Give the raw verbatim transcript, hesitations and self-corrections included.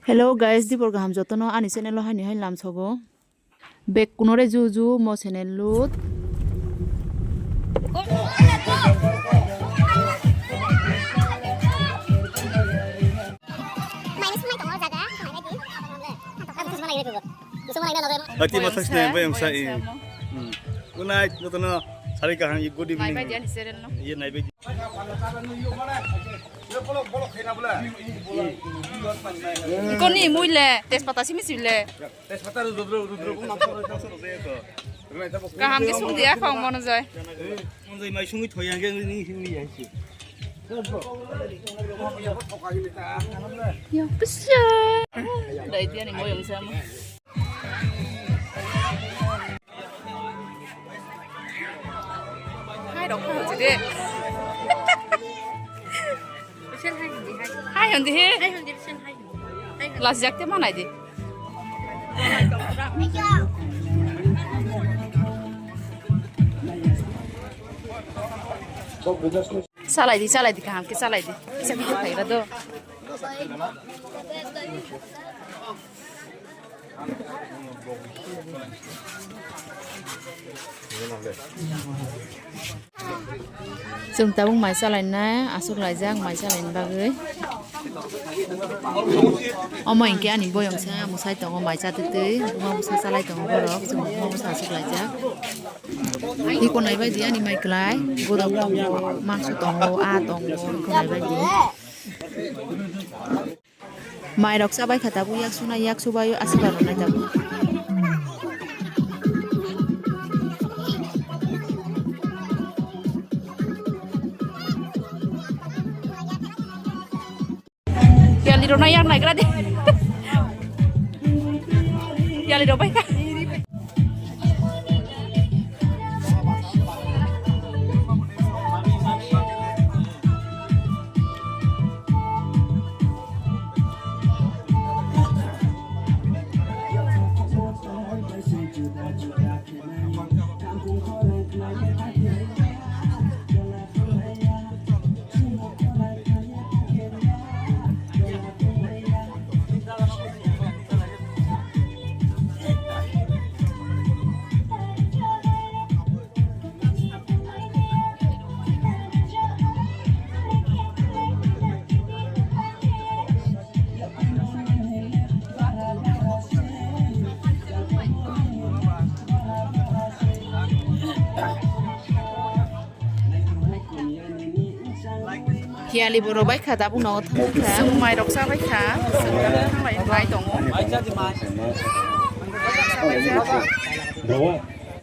Hello guys, dibor kaham jotono ani channel o haini hai lamsogo. Bek kunore ju ju mo channel lut. Ati masak sini bayang sa i. Hmm. Good night, jotono sari kaham, good evening. Naibai di ani channel no. Iya, naibai di. Koni muile, tejpata simi sile. Kaham ke sung dia, kong mono jai. Manjai mai sungwi thoi ang ke ni himwi ya si. Ya, pisa. Dai dia ni moyong sama. Hai rok, hai hondi de. Hai hondi he. Hai hondi, hai hondi. Last jak te manai de. Salai di, salai di, kaham ke salai di. Kisa video khaira do. Chwng tabuk mai chalainai aswk laijak mai chalaini bagwi. Omo hinkhe ani boyong sa mwsai tongo mai chatwi twi buma bwsa chalai tongo borok chwng buma bwsa aswk laijak. Iko naibaidi ani mai kwlai godok tongo mangso tongo aa tongo iko naibaidi. Mai rok chabai kha tabuk yak suna yak subai aswk rok nai tabuk. Yali rok nai yak nai gra de. Yali rok bai kha. Hiyali borok bai kha tabuk no thang kha. Chwng mai rok cha bai kha. Chwng thang lai bai tongo.